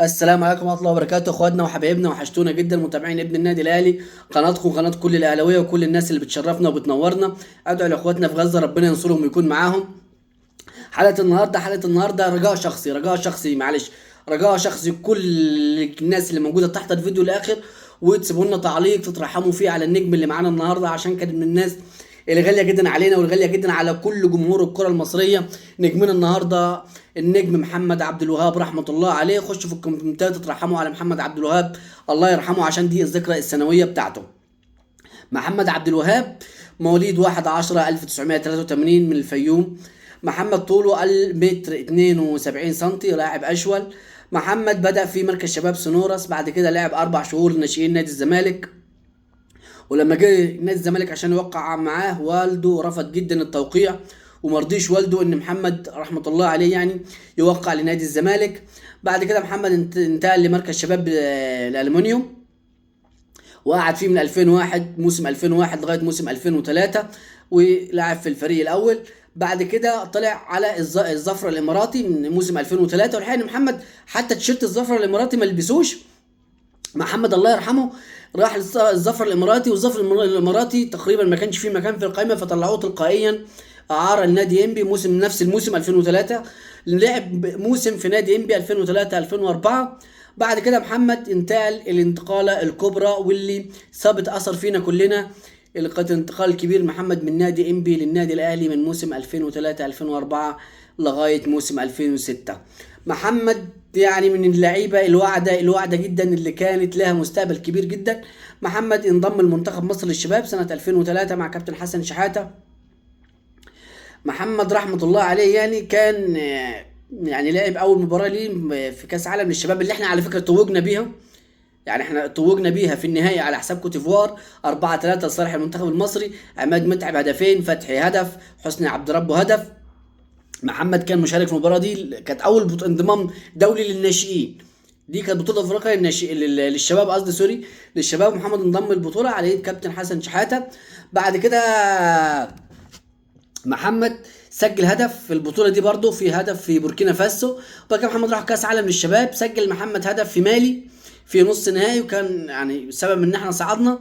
السلام عليكم ورحمة الله وبركاته. اخواتنا وحبايبنا، وحشتونا جدا متابعين ابن النادي الاهلي، قناتكم قناة كل الاهلاوية وكل الناس اللي بتشرفنا وبتنورنا. ادعو لاخواتنا في غزة ربنا ينصرهم ويكون معاهم. حلقة النهارده رجاء شخصي، رجاء شخصي، معلش، رجاء شخصي كل الناس اللي موجودة تحت الفيديو الاخر وتسيبوا لنا تعليق تترحموا فيه على النجم اللي معانا النهارده، عشان كان من الناس اللي غالية جدا علينا والغاليه جدا على كل جمهور الكره المصرية. نجمنا النهارده النجم محمد عبد الوهاب رحمه الله عليه. خشوا في الكومنتات تترحموا على محمد عبد الوهاب الله يرحمه، عشان دي الذكرى السنوية بتاعته. محمد عبد الوهاب مواليد 1/10/1983 من الفيوم. محمد طوله متر 72 سنتي، لاعب اشول. محمد بدأ في مركز شباب سنورس، بعد كده لعب 4 شهور ناشئين نادي الزمالك، ولما جه نادي الزمالك عشان يوقع معاه والده رفض جدا التوقيع، ومرضيش والده ان محمد رحمة الله عليه يعني يوقع لنادي الزمالك. بعد كده محمد انتقل لمركز شباب الالومنيوم، وقعد فيه من 2001 موسم 2001 لغاية موسم 2003، ولعب في الفريق الاول. بعد كده طلع على الظفر الاماراتي من موسم 2003، والحقيقة ان محمد حتى تيشيرت الظفر الاماراتي ما لبسوش. محمد الله يرحمه راح الظفر الاماراتي، والظفر الاماراتي تقريبا ما كانش فيه مكان في القائمة، فطلعوه تلقائيا اعاره لنادي انبي موسم نفس الموسم 2003. لعب موسم في نادي انبي 2003 2004. بعد كده محمد انتقل الانتقاله الكبرى واللي سابت اثر فينا كلنا، اللي كانت انتقال كبير محمد من نادي انبي للنادي الاهلي من موسم 2003 2004 لغاية موسم 2006. محمد يعني من اللعيبة الواعدة جدا اللي كانت لها مستقبل كبير جدا. محمد انضم لمنتخب مصر للشباب سنة 2003 مع كابتن حسن شحاته. محمد رحمه الله عليه يعني كان يعني لعب اول مباراة ليه في كاس عالم للشباب اللي احنا على فكرة توجنا بيها، يعني احنا توجنا بيها في النهائي على حساب كوتيفوار 4-3 لصالح المنتخب المصري. عماد متعب هدفين، فتحي هدف، حسني عبد ربه هدف. محمد كان مشارك في المباراة دي، كانت اول انضمام دولي للناشئين، دي كانت بطوله افريقيا للشباب، قصدي سوري للشباب. محمد انضم البطولة على يد كابتن حسن شحاته. بعد كده محمد سجل هدف في البطولة دي برضه، في هدف في بوركينا فاسو. وبعد كده محمد راح كاس عالم للشباب، سجل محمد هدف في مالي في نص نهائي، وكان يعني سبب ان احنا صعدنا.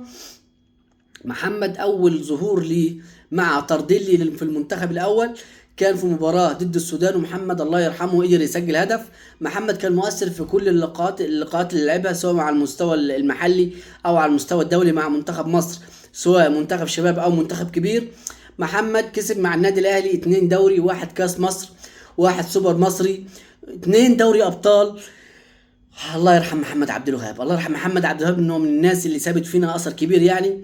محمد اول ظهور ليه مع تارديلي في المنتخب الاول كان في مباراة ضد السودان، ومحمد الله يرحمه قدر يسجل هدف. محمد كان مؤثر في كل اللقاءات اللي لعبها، سواء على المستوى المحلي او على المستوى الدولي مع منتخب مصر، سواء منتخب شباب او منتخب كبير. محمد كسب مع النادي الاهلي 2 دوري، 1 كاس مصر، 1 سوبر مصري، 2 دوري ابطال. الله يرحم محمد عبد الوهاب، الله يرحم محمد عبد الوهاب، انه من الناس اللي سابت فينا اثر كبير. يعني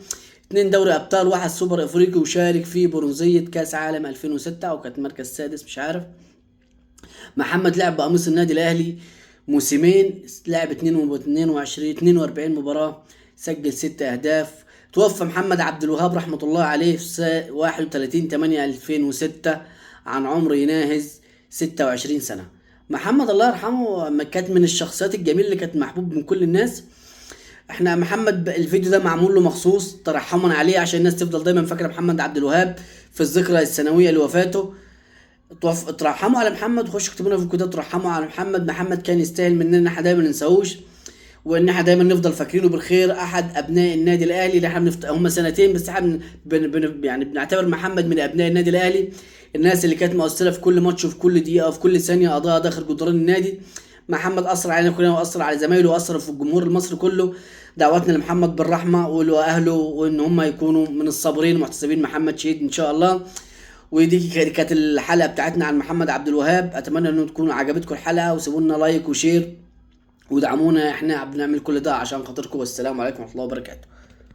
2 دوري ابطال، 1 سوبر افريقي، وشارك في برونزيه كاس عالم 2006 او كانت مركز سادس مش عارف. محمد لعب بقميص النادي الاهلي موسمين، لعب 42 مباراة، سجل 6 اهداف. توفى محمد عبد الوهاب رحمه الله عليه في 31/8/2006 عن عمر يناهز 26 سنة. محمد الله يرحمه كانت من الشخصيات الجميلة اللي كانت محبوب من كل الناس. احنا محمد الفيديو ده معمول له مخصوص ترحما عليه عشان الناس تفضل دايما فاكره محمد عبد الوهاب في الذكرى السنوية لوفاته. ترحموا على محمد، وخشوا اكتبوا لنا في الكومنتات ترحموا على محمد. محمد كان يستاهل مننا ان احنا دايما ما ننساهوش، وان احنا دايما نفضل فاكرينه بالخير. احد ابناء النادي الاهلي اللي احنا هم سنتين بس احنا يعني بنعتبر محمد من ابناء النادي الاهلي، الناس اللي كانت مؤثرة في كل ماتش وفي كل دقيقة وفي كل ثانية قضاها داخل جدران النادي. محمد اثر علينا كلنا، واثر على زمايله، واثر في الجمهور المصري كله. دعواتنا لمحمد بالرحمة ولاهله، وان هم يكونوا من الصابرين المحتسبين. محمد شهيد ان شاء الله. ودي كانت الحلقة بتاعتنا عن محمد عبد الوهاب. اتمنى ان تكون عجبتكم الحلقة، وسيبوا لنا like و share ودعمونا، احنا بنعمل كل ده عشان خاطركم. والسلام عليكم ورحمة الله وبركاته.